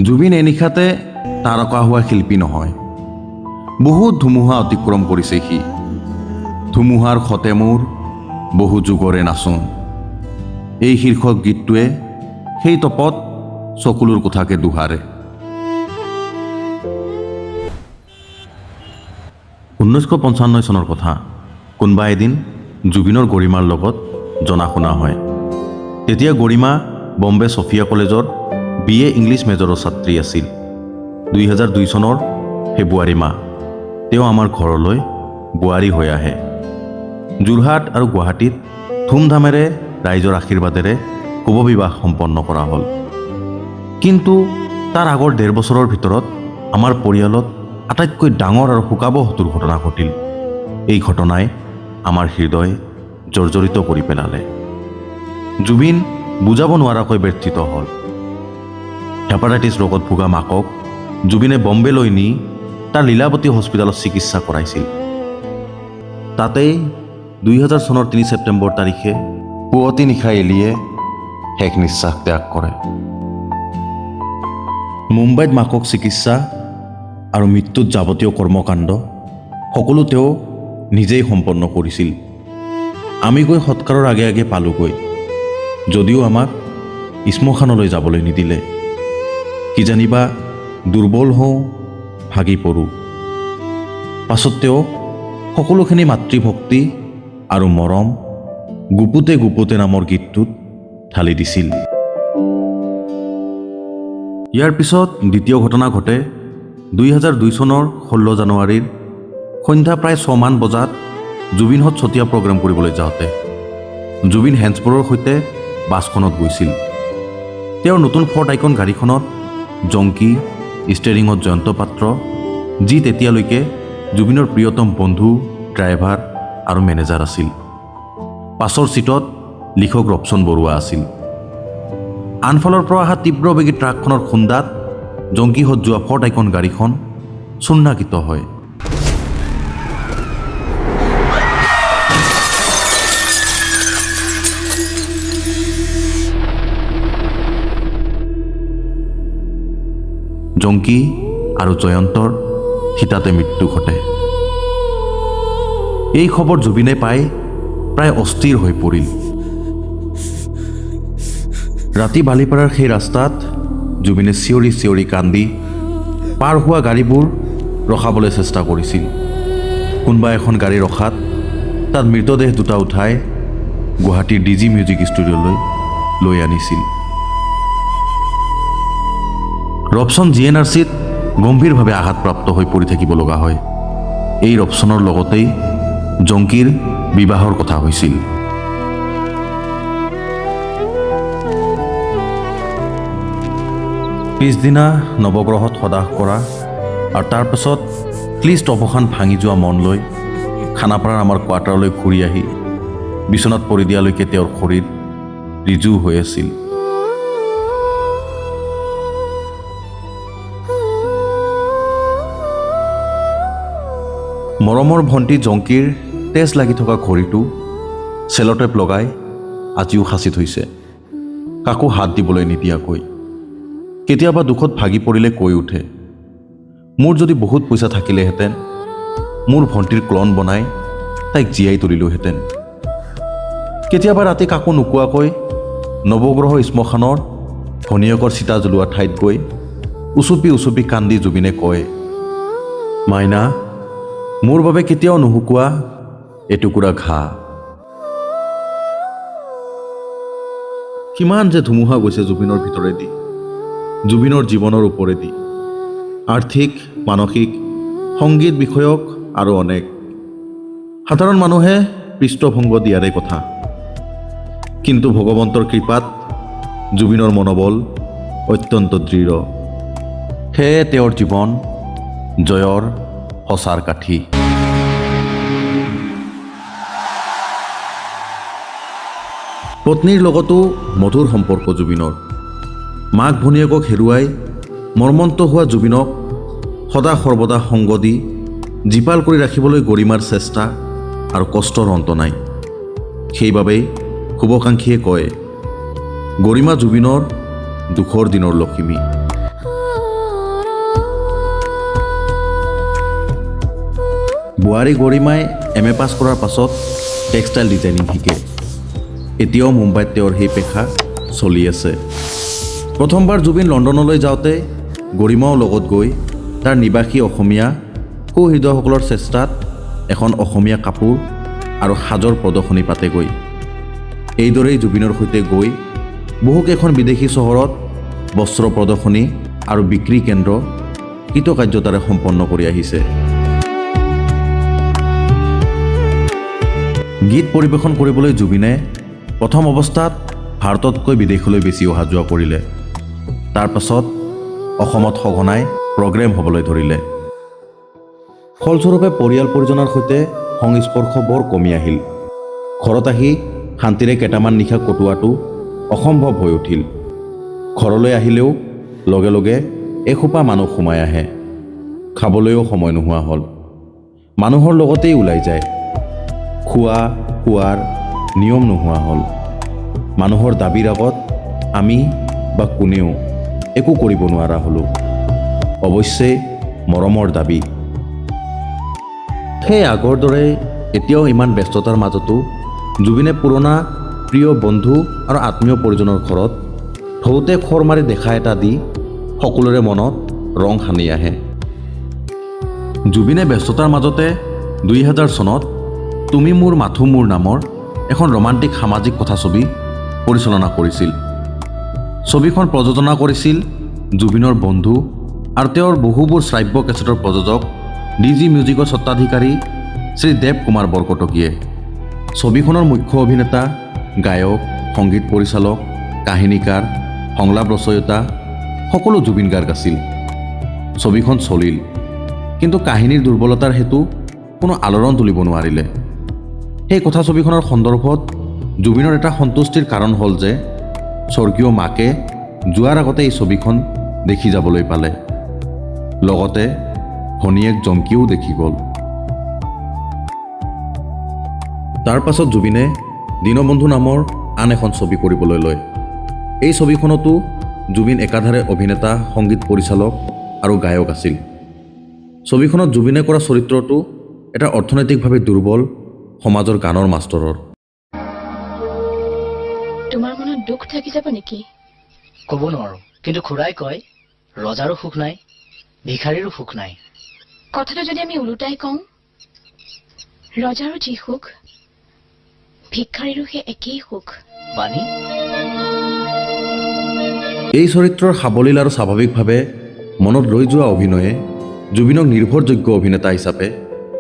জুবিন এনিশাতে তাৰকা হোৱা শিল্পী নহয়। বহুত ধুমুহা অতিক্ৰম কৰিছে সি। ধুমুহাৰ সতে মোৰ বহু যুগৰে নাচোন, এই শীৰ্ষক গীতটোৱে সেই তপত চকুলোৰ কথাকে দোহাৰে। 1995 চনৰ কথা। কোনোবা এদিন জুবিনৰ গৰিমাৰ লগত জনা শুনা হয়। তেতিয়া গৰিমা বম্বে ছফিয়া কলেজৰ বি এ ইংলিছ মেজৰৰ ছাত্ৰী আছিল। 2002 চনৰ ফেব্ৰুৱাৰী মাহ, তেওঁ আমাৰ ঘৰলৈ বোৱাৰী হৈ আহে। যোৰহাট আৰু গুৱাহাটীত ধুমধামেৰে ৰাইজৰ আশীৰ্বাদেৰে শুভবিবাহ সম্পন্ন কৰা হ'ল। কিন্তু তাৰ আগৰ 1.5 বছৰৰ ভিতৰত আমাৰ পৰিয়ালত আটাইতকৈ ডাঙৰ আৰু শোকাৱহ দুৰ্ঘটনা ঘটিল। এই ঘটনাই আমাৰ হৃদয় জৰ্জৰিত কৰি পেলালে। জুবিন বুজাব নোৱাৰাকৈ ব্যৰ্থিত হ'ল। হেপাটাইটিছ ৰোগত ভোগা মাকক জুবিনে বম্বেলৈ নি তাৰ লীলাৱতী হস্পিটেলত চিকিৎসা কৰাইছিল। তাতেই 2000 চনৰ 3 ছেপ্টেম্বৰ তাৰিখে পুৱতি নিশা এলিয়ে শেষ নিশ্বাস ত্যাগ কৰে। মুম্বাইত মাকক চিকিৎসা আৰু মৃত্যুত যাৱতীয় কৰ্মকাণ্ড সকলো তেওঁ নিজেই সম্পন্ন কৰিছিল। আমি গৈ সৎকাৰৰ আগে আগে পালোগৈ যদিও আমাক শ্মশানলৈ যাবলৈ নিদিলে। কিজানিবা দুৰ্বল হওঁ, ভাগি পৰোঁ। পাছত তেওঁ সকলোখিনি মাতৃভক্তি আৰু মৰম গুপুতে গুপুতে নামৰ গীতটোত ঢালি দিছিল। ইয়াৰ পিছত দ্বিতীয় ঘটনা ঘটে 2002 চনৰ 16 জানুৱাৰীৰ সন্ধ্যা প্ৰায় 6মান বজাত জুবিনহঁত চতিয়া প্ৰগ্ৰেম কৰিবলৈ যাওঁতে জুবিন হেন্সবৰৰ সৈতে বাছখনত গৈছিল। তেওঁৰ নতুন ফৰ্ড আইকন গাড়ীখনত জংকী, ষ্টেৰিঙত জয়ন্ত পাত্ৰ, যি তেতিয়ালৈকে জুবিনৰ প্ৰিয়তম বন্ধু, ড্ৰাইভাৰ আৰু মেনেজাৰ আছিল। পাছৰ ছিটত লিখক ৰবচন বৰুৱা আছিল। আনফালৰ পৰা অহা তীব্ৰবেগী ট্ৰাকখনৰ খুন্দাত জংকীহঁত যোৱা ফৰ্ড আইকন গাড়ীখন চূৰ্ণাকৃত হয়। জংকী আৰু জয়ন্তৰ থিতাতে মৃত্যু ঘটে। এই খবৰ জুবিনে পাই প্ৰায় অস্থিৰ হৈ পৰিল। ৰাতি বালিপাৰাৰ সেই ৰাস্তাত জুবিনে চিঞৰি চিঞৰি কান্দি পাৰ হোৱা গাড়ীবোৰ ৰখাবলৈ চেষ্টা কৰিছিল। কোনোবা এখন গাড়ী ৰখাত তাত মৃতদেহ দুটা উঠাই গুৱাহাটীৰ ডি জি মিউজিক ষ্টুডিঅ'লৈ লৈ আনিছিল। ৰবচন জি এন আৰ চিত গম্ভীৰভাৱে আঘাতপ্ৰাপ্ত হৈ পৰি থাকিব লগা হয়। এই ৰবচনৰ লগতেই জংকীৰ বিবাহৰ কথা হৈছিল। পিছদিনা নৱগ্ৰহত সদাহ কৰা আৰু তাৰ পাছত ক্লিষ্ট অৱসান ভাঙি যোৱা মন লৈ খানাপাৰাৰ আমাৰ কোৱাৰ্টাৰলৈ ঘূৰি আহি বিচনাত পৰি দিয়ালৈকে তেওঁৰ শৰীৰ ঋজু হৈ আছিল। মৰমৰ ভণ্টি জংকীৰ তেজ লাগি থকা ঘড়ীটো চেল'টেপ লগাই আজিও সাঁচি থৈছে, কাকো হাত দিবলৈ নিদিয়াকৈ। কেতিয়াবা দুখত ভাগি পৰিলে কৈ উঠে, মোৰ যদি বহুত পইচা থাকিলেহেঁতেন, মোৰ ভণ্টিৰ ক্লন বনাই তাইক জীয়াই তুলিলোহেঁতেন। কেতিয়াবা ৰাতি কাকো নোকোৱাকৈ নৱগ্ৰহ শ্মশানৰ ভনীয়েকৰ চিতা জ্বলোৱা ঠাইত গৈ উচুপি উচুপি কান্দি জুবিনে কয়, মাইনা, মোৰ বাবে কেতিয়াও নুশুকোৱা এটুকুৰা ঘাঁ। কিমান যে ধুমুহা গৈছে জুবিনৰ ভিতৰেদি, জুবিনৰ জীৱনৰ ওপৰেদি, আৰ্থিক, মানসিক, সংগীত বিষয়ক আৰু অনেক। সাধাৰণ মানুহে পৃষ্ঠভংগ দিয়াৰে কথা, কিন্তু ভগৱন্তৰ কৃপাত জুবিনৰ মনোবল অত্যন্ত দৃঢ়। সেয়ে তেওঁৰ জীৱন জয়ৰ সঁচাৰ কাঠি। পত্নীৰ লগতো মধুৰ সম্পৰ্ক জুবিনৰ। মাক ভনীয়েকক হেৰুৱাই মৰ্মন্ত হোৱা জুবিনক সদা সৰ্বদা সংগ দি জীপাল কৰি ৰাখিবলৈ গৰিমাৰ চেষ্টা আৰু কষ্টৰ অন্ত নাই। সেইবাবেই শুভাকাংক্ষীয়ে কয়, গৰিমা জুবিনৰ দুখৰ দিনৰ লখিমী। বোৱাৰী গৰিমাই এম এ পাছ কৰাৰ পাছত টেক্সটাইল ডিজাইনিং শিকে। এতিয়াও মুম্বাইত তেওঁৰ সেই পেশা চলি আছে। প্ৰথমবাৰ জুবিন লণ্ডনলৈ যাওঁতে গৰিমাও লগত গৈ তাৰ নিবাসী অসমীয়া সুহৃদয়সকলৰ চেষ্টাত এখন অসমীয়া কাপোৰ আৰু সাজৰ প্ৰদৰ্শনী পাতেগৈ। এইদৰেই জুবিনৰ সৈতে গৈ বহুকেইখন বিদেশী চহৰত বস্ত্ৰ প্ৰদৰ্শনী আৰু বিক্ৰী কেন্দ্ৰ কৃতকাৰ্যতাৰে সম্পন্ন কৰি আহিছে। গীত পৰিৱেশন কৰিবলৈ জুবিনে প্ৰথম অৱস্থাত ভাৰততকৈ বিদেশলৈ বেছি অহা যোৱা কৰিলে। তাৰ পাছত অসমত সঘনাই প্ৰগ্ৰেম হ'বলৈ ধৰিলে। ফলস্বৰূপে পৰিয়াল পৰিজনৰ সৈতে সংস্পৰ্শ বৰ কমি আহিল। ঘৰত আহি শান্তিৰে কেইটামান নিশা কটোৱাটো অসম্ভৱ হৈ উঠিল। ঘৰলৈ আহিলেও লগে লগে এসোপা মানুহ সোমাই আহে। খাবলৈও সময় নোহোৱা হ'ল। মানুহৰ লগতেই ওলাই যায়। খোৱা শোৱাৰ নিয়ম নোহোৱা হ'ল। মানুহৰ দাবীৰ আগত আমি বা কোনেও একো কৰিব নোৱাৰা হ'লোঁ। অৱশ্যে মৰমৰ দাবী সেই আগৰ দৰে এতিয়াও ইমান ব্যস্ততাৰ মাজতো জুবিনে পুৰণা প্ৰিয় বন্ধু আৰু আত্মীয় পৰিজনৰ ঘৰত ঢৌতে খৰ মাৰি দেখা এটা দি সকলোৰে মনত ৰং সানি আহে। জুবিনে ব্যস্ততাৰ মাজতে 2000 চনত তুমি মোৰ মাথো মোৰ নামৰ এখন ৰোমান্টিক সামাজিক কথাছবি পৰিচালনা কৰিছিল। ছবিখন প্ৰযোজনা কৰিছিল জুবিনৰ বন্ধু আৰু তেওঁৰ বহুবোৰ শ্ৰাব্য কেছেটৰ প্ৰযোজক ডি জি মিউজিকৰ স্বত্বাধিকাৰী শ্ৰী দেৱ কুমাৰ বৰকটকীয়ে। ছবিখনৰ মুখ্য অভিনেতা, গায়ক, সংগীত পৰিচালক, কাহিনীকাৰ, সংলাপ ৰচয়িতা সকলো জুবিন গাৰ্গ আছিল। ছবিখন চলিল, কিন্তু কাহিনীৰ দুৰ্বলতাৰ হেতু কোনো আলোড়ন তুলিব নোৱাৰিলে। সেই কথাছবিখনৰ সন্দৰ্ভত জুবিনৰ এটা সন্তুষ্টিৰ কাৰণ হ'ল যে স্বৰ্গীয় মাকে যোৱাৰ আগতে এই ছবিখন দেখি যাবলৈ পালে, লগতে ভনীয়েক জংকীও দেখি গ'ল। তাৰ পাছত জুবিনে দীনবন্ধু নামৰ আন এখন ছবি কৰিবলৈ লয়। এই ছবিখনতো জুবিন একাধাৰে অভিনেতা, সংগীত পৰিচালক আৰু গায়ক আছিল। ছবিখনত জুবিনে কৰা চৰিত্ৰটো এটা অৰ্থনৈতিকভাৱে দুৰ্বল সমাজৰ গানৰ মাষ্টৰৰ। তোমাৰ মনত দুখ থাকি যাব নেকি? ক'ব নোৱাৰো, কিন্তু খুৰাই কয় ৰজাৰো সুখ নাই, ভিখাৰীৰো সুখ নাই। কথাটো যদি আমি ওলোটাই কওঁ, ৰজাৰো যি সুখ, ভিক্ষাৰীৰো সেই একেই সুখ। বাণী। এই চৰিত্ৰৰ সাৱলীল আৰু স্বাভাৱিকভাৱে মনত ৰৈ যোৱা অভিনয়ে জুবিনক নিৰ্ভৰযোগ্য অভিনেতা হিচাপে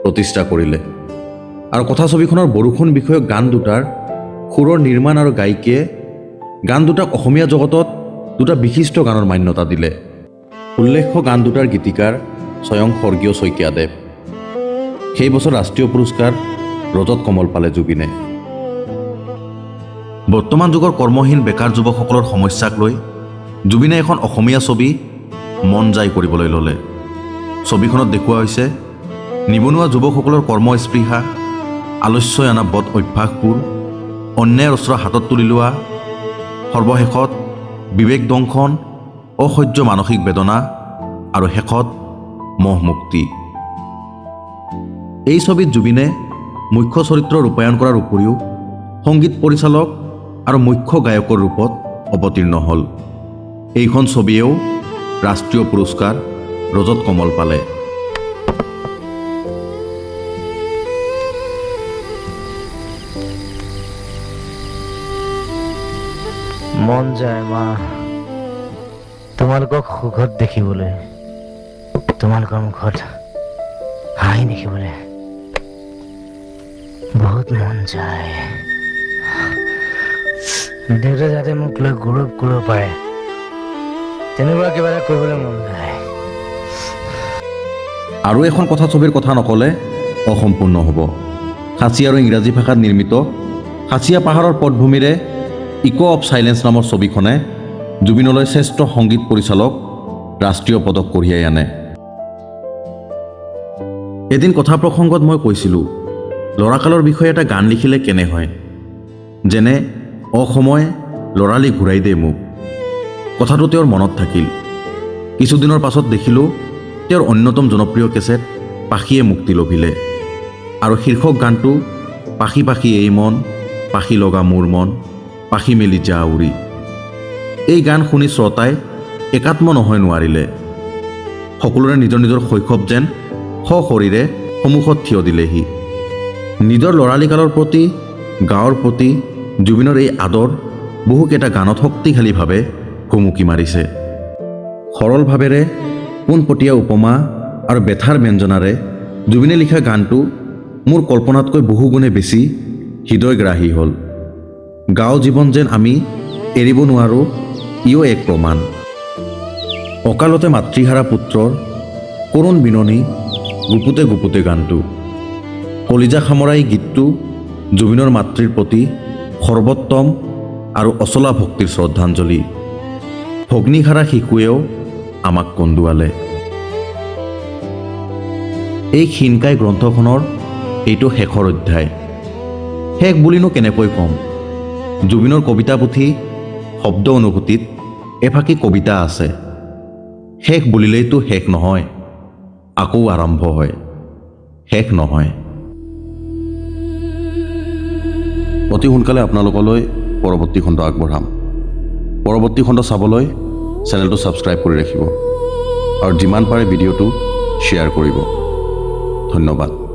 প্ৰতিষ্ঠা কৰিলে আৰু কথাছবিখনৰ বৰষুণ বিষয়ক গান দুটাৰ সুৰৰ নিৰ্মাণ আৰু গায়িকীয়ে গান দুটাক অসমীয়া জগতত দুটা বিশিষ্ট গানৰ মান্যতা দিলে। উল্লেখ্য, গান দুটাৰ গীতিকাৰ স্বয়ং স্বৰ্গীয় শইকীয়াদেৱ। সেই বছৰ ৰাষ্ট্ৰীয় পুৰস্কাৰ ৰজত কমল পালে জুবিনে। বৰ্তমান যুগৰ কৰ্মহীন বেকাৰ যুৱকসকলৰ সমস্যাক লৈ জুবিনে এখন অসমীয়া ছবি মন যায় কৰিবলৈ ল'লে। ছবিখনত দেখুওৱা হৈছে নিবনুৱা যুৱকসকলৰ কৰ্মস্পৃহা, আলস্যই অনা বদ অভ্যাসবোৰ, অন্যায়ৰ অস্ত্ৰ হাতত তুলি লোৱা, সৰ্বশেষত বিবেক দংশন, অসহ্য মানসিক বেদনা আৰু শেষত মোহমুক্তি। এই ছবিত জুবিনে মুখ্য চৰিত্ৰ ৰূপায়ণ কৰাৰ উপৰিও সংগীত পৰিচালক আৰু মুখ্য গায়কৰ ৰূপত অৱতীৰ্ণ হ'ল। এইখন ছবিয়েও ৰাষ্ট্ৰীয় পুৰস্কাৰ ৰজত কমল পালে। মন যায় মা তোমালোকক সুখত দেখিবলৈ, তোমালোকৰ মুখত হাঁহি দেখিবলৈ বহুত মন যায়। দেউতাই যাতে মোক লৈ গৌৰৱ কৰিব পাৰে, তেনেকুৱা কিবা এটা কৰিবলৈ মন যায়। আৰু এখন কথাছবিৰ কথা নক'লে অসম্পূৰ্ণ হ'ব। খাচী আৰু ইংৰাজী ভাষাত নিৰ্মিত খাচীয়া পাহাৰৰ পটভূমিৰে ইক' অফ চাইলেন্স নামৰ ছবিখনে জুবিনলৈ শ্ৰেষ্ঠ সংগীত পৰিচালক ৰাষ্ট্ৰীয় পদক কঢ়িয়াই আনে। এদিন কথা প্ৰসংগত মই কৈছিলোঁ, ল'ৰাকালৰ বিষয়ে এটা গান লিখিলে কেনে হয়, যেনে অসময় ল'ৰালি ঘূৰাই দে মোক। কথাটো তেওঁৰ মনত থাকিল। কিছুদিনৰ পাছত দেখিলোঁ তেওঁৰ অন্যতম জনপ্ৰিয় কেছেট পাখিয়ে মুক্তি লভিলে। আৰু শীৰ্ষক গানটো পাখি পাখি এই মন, পাখি লগা মোৰ মন, পাখি মেলি যা উৰি। এই গান শুনি শ্ৰোতাই একাত্ম নহয় নোৱাৰিলে। সকলোৰে নিজৰ নিজৰ শৈশৱ যেন সশৰীৰে সন্মুখত থিয় দিলেহি। নিজৰ ল'ৰালিকালৰ প্ৰতি, গাঁৱৰ প্ৰতি জুবিনৰ এই আদৰ বহুকেইটা গানত শক্তিশালীভাৱে ভুমুকি মাৰিছে। সৰল ভাৱেৰে, পোনপটীয়া উপমা আৰু বেথাৰ ব্যঞ্জনাৰে জুবিনে লিখা গানটো মোৰ কল্পনাতকৈ বহুগুণে বেছি হৃদয়গ্ৰাহী হ'ল। গাঁও জীৱন যেন আমি এৰিব নোৱাৰোঁ, ইও এক প্ৰমাণ। অকালতে মাতৃহাৰা পুত্ৰৰ কৰুণ বিননি গুপুতে গুপুতে গানটো, কলিজা খামৰাই গীতটো জুবিনৰ মাতৃৰ প্ৰতি সৰ্বোত্তম আৰু অচলা ভক্তিৰ শ্ৰদ্ধাঞ্জলি। ভগ্নীহাৰা শিশুৱেও আমাক কন্দুৱালে। এই ক্ষীণকাই গ্ৰন্থখনৰ এইটো শেষৰ অধ্যায়। শেষ বুলিনো কেনেকৈ ক'ম? জুবিনৰ কবিতা পুথি শব্দ অনুভূতিত এফাকি কবিতা আছে। শেষ বুলিলেইতো শেষ নহয়, আকৌ আৰম্ভ হয়, শেষ নহয়। অতি সোনকালে আপোনালোকলৈ পৰৱৰ্তী খণ্ড আগবঢ়াম। পৰৱৰ্তী খণ্ড চাবলৈ চেনেলটো ছাবস্ক্ৰাইব কৰি ৰাখিব আৰু যিমান পাৰে ভিডিঅ'টো শ্বেয়াৰ কৰিব। ধন্যবাদ।